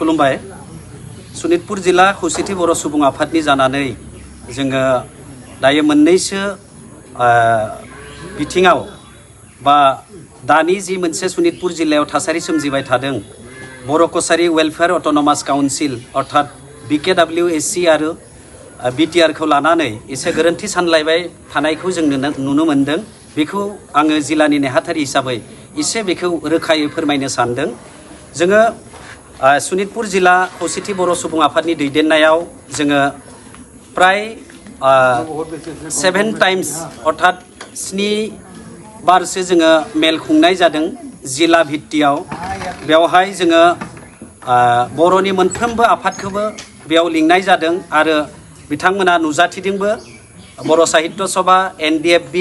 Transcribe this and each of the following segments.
खुलुमबाय सनितपुर जिल्ला खौसेथि बर' सुबुं आफादनि जानानै जोङो दायो मोननैसो बिथिङाव बा दानि जि मोनसे सनितपुर जिल्लायाव थासारि सोमजिबाय थादों बर' कसारी वेलफेयार अट'नमास काउन्सिल अर्थात BKWSC आरो BTR खौ लानानै एसे गोरोन्थि सानलायबाय थानायखौ जों नुनो मोनदों। बेखौ आङो जिल्लानि नेहाथारि हिसाबै एसे बेखौ रोखायै फोरमायनो सानदों। जोङो सनितपुर जिल्ला खौसेथि बर' सुबुं आफादनि दैदेननायाव जोङो प्राय 7 टाइम्स अर्थात 7 बारसो जोङो मेल खुंनाय जादों जिल्ला भित्तियाव। बेवहाय जोङो बर'नि मोनफ्रोमबो आफादखौबो बेयाव लिंनाय जादों आरो बिथांमोना नुजाथिदोंबो। बर' साहित्य सभा, NDFB,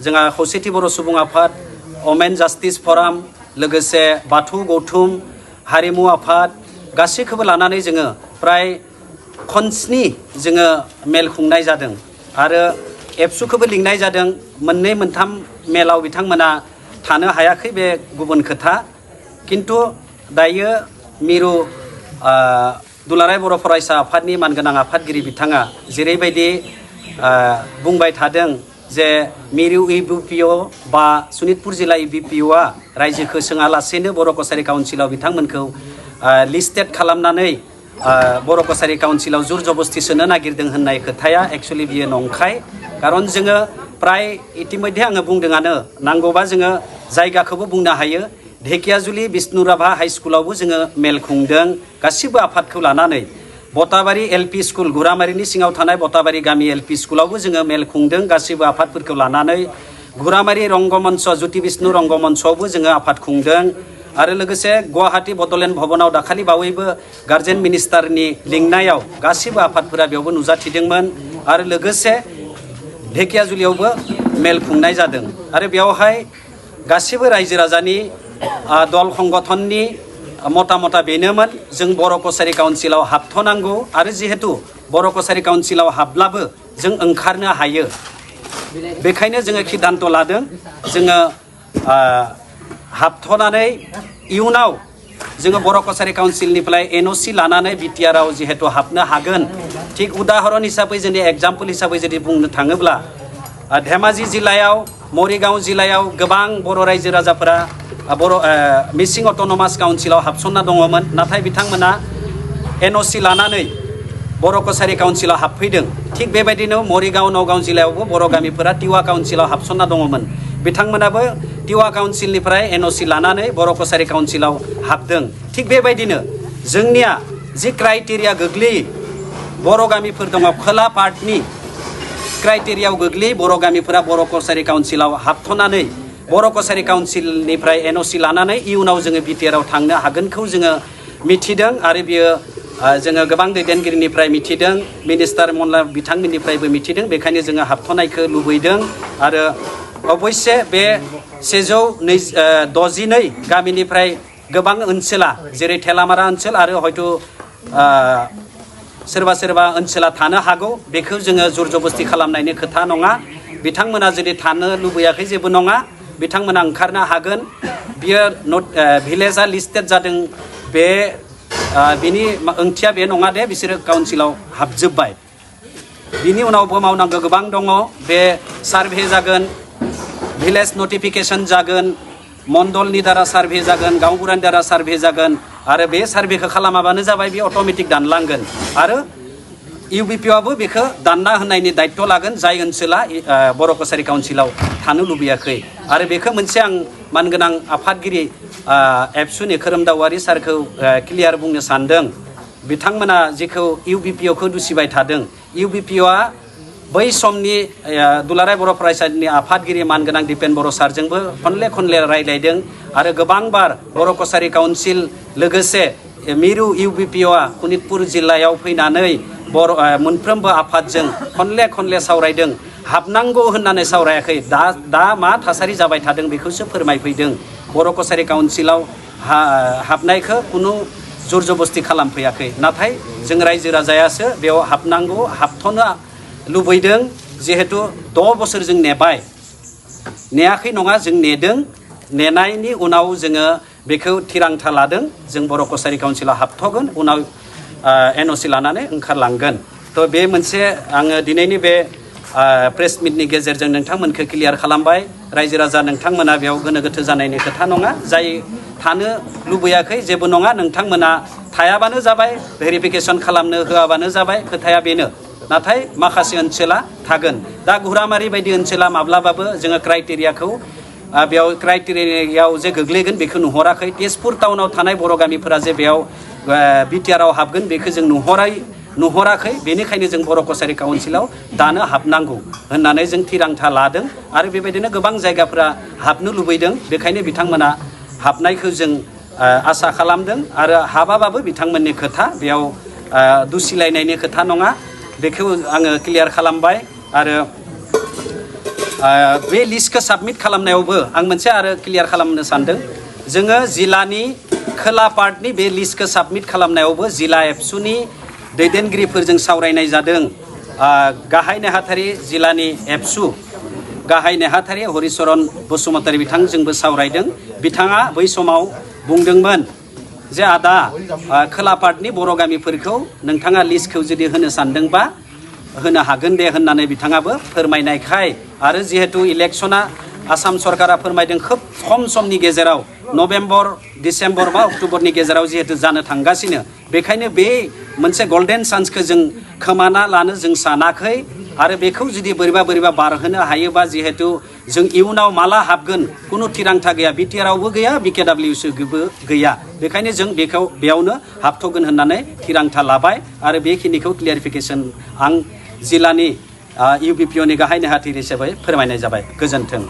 जोंहा खौसेथि बर' सुबुं आफाद, वमेन जास्टिस फराम, लोगोसे बाथौ गौथुम हारिमु आफाद गासैखौबो लानानै जोङो प्राय खनस्नि जोङो मेल खुंनाय जादों आरो एबसुखौबो लिंनाय जादों। 2-3 मेलाव बिथांमोना थानो हायाखै, बे गुबुन खोथा। किन्तु दायो मिरु दुलाराय बर' फरायसा आफादनि मानगोनां आफादगिरि बिथाङा जेरैबायदि बुंबाय थादों जे मिरु EBPO बा सनितपुर जिल्ला EBPOआ रायजोखौ सोङालासेनो बर' कसारी काउन्सिलाव बिथांमोनखौ लिस्टेड खालामनानै बर' कसारी काउन्सिलाव जुर जबस्ति सोनो नागिरदों होननाय खोथाया एक्चुअलि बियो नंखाय। खारन जोङो प्राय इतिमध्ये आङो बुंदोंआनो, नांगौबा जोङो जायगाखौबो बुंनो हायो। ढेकियाजुलि बिष्णुराभा हाई स्कुलावबो जोङो मेल खुंदों गासिबो आफादखौ लानानै। बताबारि LP स्कुल, गुरामारिनि सिङाव थानाय बताबारि गामि LP स्कुलावबो जोङो मेल खुंदों गासिबो आफादफोरखौ लानानै। गुरामारि रंगमन्च, ज्योति बिष्णु रंगमन्चआवबो जोङो आफाद खुंदों आरो लोगोसे गुवाहाटी बड'लेण्ड भवनाव दाखालि बावैबो गार्जेन मिनिस्टारनि लिंनायाव गासिबो आफादफोरा बेयावबो नुजाथिदोंमोन आरो लोगोसे ढेकियाजुलियावबो मेल खुंनाय जादों आरो बेवहाय गासिबो रायजो राजानि दल संगठननि मता बेनोमोन जों बर' कसारी काउन्सिलाव हाबथ'नांगौ आरो जिहेतु बर' कसारी काउन्सिलाव हाबब्लाबो जों ओंखारनो हायो। बेखायनो जोङो सिद्धान्त लादों जोङो हाबथ'नानै इयुनाव जोङो बर' कसारी काउन्सिलनिफ्राय NOC लानानै BTR आव जिहेतु हाबनो हागोन। थिग उदाहरन हिसाबै जोंनि एग्जाम्पल हिसाबै जुदि बुंनो थाङोब्ला धेमाजि जिल्लायाव, मरिगांव जिल्लायाव गोबां बर' रायजो राजाफोरा बर' मिसिं अट'नमास काउन्सिलाव हाबसनना दङमोन, नाथाय बिथांमोना NOC लानानै बर' कसारी काउन्सिलाव हाबफैदों। थिग बेबायदिनो मरिगांव, नगाव जिल्लायावबो बर' गामिफोरा टिवा काउन्सिलाव हाबसनना दङमोन। बिथांमोनाबो टिवा काउन्सिलनिफ्राय NOC लानानै बर' कसारी काउन्सिलाव हाबदों। थिग बेबायदिनो जोंनिया जि क्राइटेरिया गोग्लैयो, बर' गामिफोर दङ खोला पार्टनि क्राइटेरियाव गोग्लैयो। बर' गामिफोरा बर' कसारी काउन्सिलाव हाबथ'नानै बर' कसारी काउन्सिलनिफ्राय NOC लानानै इयुनाव जोङो BTR आव थांनो हागोनखौ जोङो मिथिदों आरो बियो जोङो गोबां दैदेनगिरिनिफ्राय मिथिदों, मिनिस्टार मनला बिथांमोननिफ्रायबो मिथिदों। बेखायनो जोङो हाबथ'नायखौ लुबैदों आरो अबयसे बे 162 गामिनिफ्राय गोबां ओनसोला जेरै थेलामारा ओनसोल आरो हयथ' सोरबा ओनसोला थानो हागौ। बेखौ जोङो जुर जबस्ति खालामनायनि खोथा नङा। बिथांमोना जुदि थानो लुबैयाखै जेबो नङा, बिथांमोना ओंखारनो हागोन। बियो भिलेजआ लिस्टेड जादों, बे बिनि ओंथिया बे नङा दे बिसोरो काउन्सिलाव हाबजोब्बाय। बिनि उनावबो मावनांगौ गोबां दङ। बे सार्भे जागोन, भिलेज नटिफिकेसन जागोन, मण्डलनि दारा सार्भे जागोन, गावबुरानि दारा सार्भे जागोन आरो बे सार्भेखौ खालामाबानो जाबाय बे अट'मेटिक दानलांगोन आरो UBPOआबो बेखौ दानना होनायनि दायित्व लागोन जाय ओनसोला बर' कसारी काउन्सिलाव थानो लुबैयाखै। आरो बेखौ मोनसे आं मानगोनां आफादगिरि एबसुनि खोरोमदावारि सारखौ क्लियार बुंनो सानदों। बिथांमोना जेखौ UBPOखौ दुसिबाय थादों, UBPOआ बै समनि दुलाराय बर' फरायसालिनि आफादगिरि मानगोनां दिपेन बर' सारजोंबो खनले रायज्लायदों आरो गोबांबार बर' कसारी काउन्सिल लोगोसे मिरु UBPOआ सनितपुर जिल्लायाव फैनानै बर' मोनफ्रोमबो आफादजों खनले सावरायदों। हाबनांगौ होननानै सावरायाखै, दा मा थासारि जाबाय थादों बेखौसो फोरमायफैदों। बर' कसारी काउन्सिलाव हाबनायखौ खुनु जुर जबस्ति खालामफैयाखै, नाथाय जों रायजो राजायासो बेयाव हाबनांगौ, हाबथ'नो लुबैदों। जिहेतु 6 बोसोर जों नेबाय, नेयाखै नङा, जों नेदों। नेनायनि उनाव जोङो बेखौ थिरांथा लादों जों बर' कसारि काउन्सिलाव हाबथ'गोन उनाव NOC लानानै ओंखारलांगोन थ' बे मोनसे आङो दिनैनि बे प्रेस मिटनि गेजेरजों नोंथांमोनखौ क्लियार खालामबाय रायजो राजा नोंथांमोना बेयाव गोनो गोथो जानायनि खोथा नङा जाय थानो लुबैयाखै जेबो नङा नोंथांमोना थायाबानो जाबाय भेरिफिकेसन खालामनो होआबानो जाबाय खोथाया बेनो नाथाय माखासे ओनसोला थागोन दा गुरामारि बायदि ओनसोला माब्लाबाबो जोङो क्राइटेरियाखौ बेयाव क्राइटेरियायाव जे गोग्लैगोन बेखौ नुहराखै तेजपुर टाउनाव थानाय बर' गामिफोरा जे बेयाव बिटिआरआव हाबगोन बेखौ जों नुहराखै बेनिखायनो जों बर' कसारि काउन्सिलाव दानो हाबनांगौ होननानै जों थिरांथा लादों आरो बेबायदिनो गोबां जायगाफोरा हाबनो लुबैदों बेखायनो बिथांमोना हाबनायखौ जों आसा खालामदों आरो हाबाबाबो बिथांमोननि खोथा बेयाव दुसिलायनायनि खोथा नङा बेखौ आङो क्लियार खालामबाय आरो बे लिस्टखौ साबमिट खालामनायावबो आं मोनसे आरो क्लियार खालामनो सानदों जोङो जिल्लानि खोला पार्टनि बे लिस्टखौ साबमिट खालामनायावबो जिल्ला एबसुनि दैदेनगिरिफोरजों सावरायनाय जादों गाहाय नेहाथारि जिल्लानि एबसु गाहाय नेहाथारि हरिचरन बसुमतारी बिथांजोंबो सावरायदों बिथाङा बै समाव बुंदोंमोन जे आदा खोला पार्टनि बर' गामिफोरखौ नोंथाङा लिस्टखौ जुदि होनो सानदोंबा होनो हागोन दे होननानै बिथाङाबो फोरमायनायखाय आरो जिहेतु इलेक्शना आसाम सरकारा फोरमायदों खोब खम समनि गेजेराव नभेम्बर डिसेम्बर बा अक्ट'बरनि गेजेराव जिहेतु जानो थांगासिनो बेखायनो बे मोनसे गल्डेन चान्सखौ जों खोमाना लानो जों सानाखै आरो बेखौ जुदि बोरैबा बारहोनो हायोबा जिहेतु जों इयुनाव माला हाबगोन खुनु थिरांथा गैया बिटिआरआवबो गैया BKWSबो गैया बेखायनो जों बेखौ बेयावनो हाबथ'गोन होननानै थिरांथा लाबाय आरो बेखिनिखौ क्लियारिफिकेसन आं जिल्लानि UBPOनि गाहाय नेहाथारि हिसाबै फोरमायनाय जाबाय गोजोन्थों।